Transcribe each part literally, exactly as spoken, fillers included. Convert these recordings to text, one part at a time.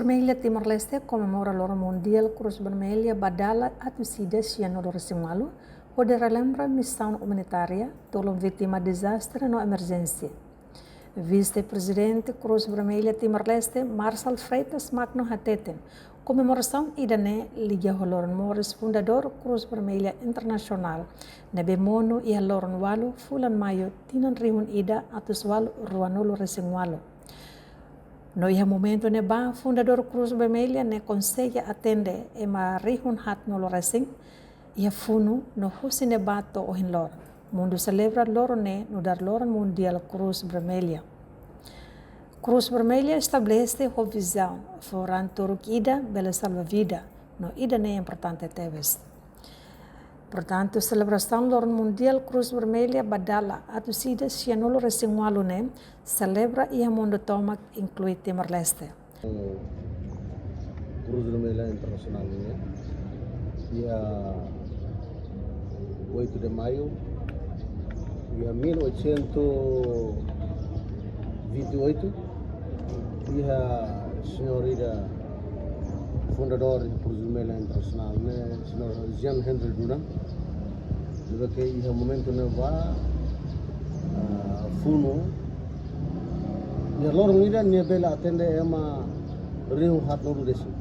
Vermelha Timor-Leste komemora Loron Mundiál Cruz Vermelha ba dala atus ida sianulu-resin-ualu, hodi relembra misaun umanitária, tulun vítima dezastre no emerjénsia. Vise-Prezidente Cruz Vermelha Timor-Leste, Marçal Freitas Magno hateten, komemorasaun ida-ne'e liga ho loron moris fundadór Cruz Vermelha Internasionál, ne'ebé monu iha loron ualu fulan Maiu tinan rihun ida atus ualu ruanulu-resin-ualu. No iha momentu ne'ebá, fundadór Cruz Vermelha ne'e konsege atende ema rihun haatnulu resin iha funu no husi ne'ebá to'o ohin loron. Mundu selebra loron ne'e nu'udar Loron Mundiál Cruz Vermelha. Cruz Vermelha estabelese ho vizaun, fó raan-toruk ida bele salva vida, no ida-ne'e importante tebes. Portantu, selebrasaun Loron Mundiál Cruz Vermelha ba dala atus ida sianulu-resin-ualu ne'e selebra iha mundu tomak, inklui Timor-Leste. Cruz Vermelha Internasionál nian, iha oito de Maio, iha mil oitocentos e vinte e oito, iha señór ida fundadór Cruz Vermelha Internasionál ne'e, señór Jean Henry Dunant, ne'ebé ke iha momentu ne'ebá, ah, funu iha loron ida nia bele atende ema rihun haatnulu resin.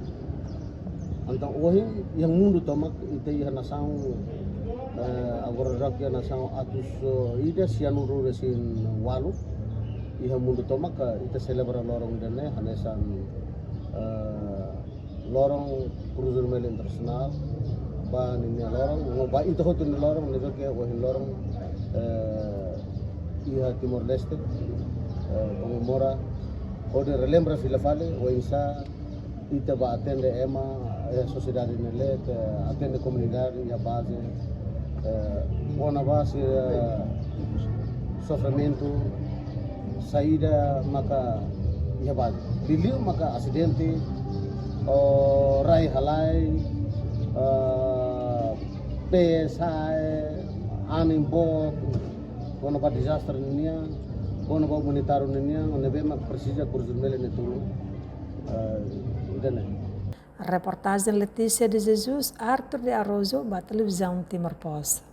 Entaun ohin iha mundu tomak, ita iha nasaun, eh, agora daudaun iha nasaun atus, eh, ida sianulu-resin-ualu. Iha mundu tomak, eh, ita selebra loron ida-ne'e hanesan, eh, Loron Cruz Vermelha Internasionál ba ninia loron, no ba ita hotu nia loron, ne'ebé ke ohin loron, eh, iha Timor-Leste, eh, komemora, hodi relembra fila fali, oinsá ita ba atende ema, eh, sosiedade ne'e, eh, atende komunidade iha baze, eh, kona-ba sira, eh, sofrimentu, saida maka iha baze. Liuliu maka asidente, ou rai halai, eh, pee sa'e, anin boot, kona-ba dezastre ninian, kona-ba umanitáriu ninian, ne'ebé mak presiza Cruz Vermelha nia tulun, eh, ida-ne'e. Reportajen Letícia de Jesus, Arthur de Araújo, ba Televizaun Timor Post.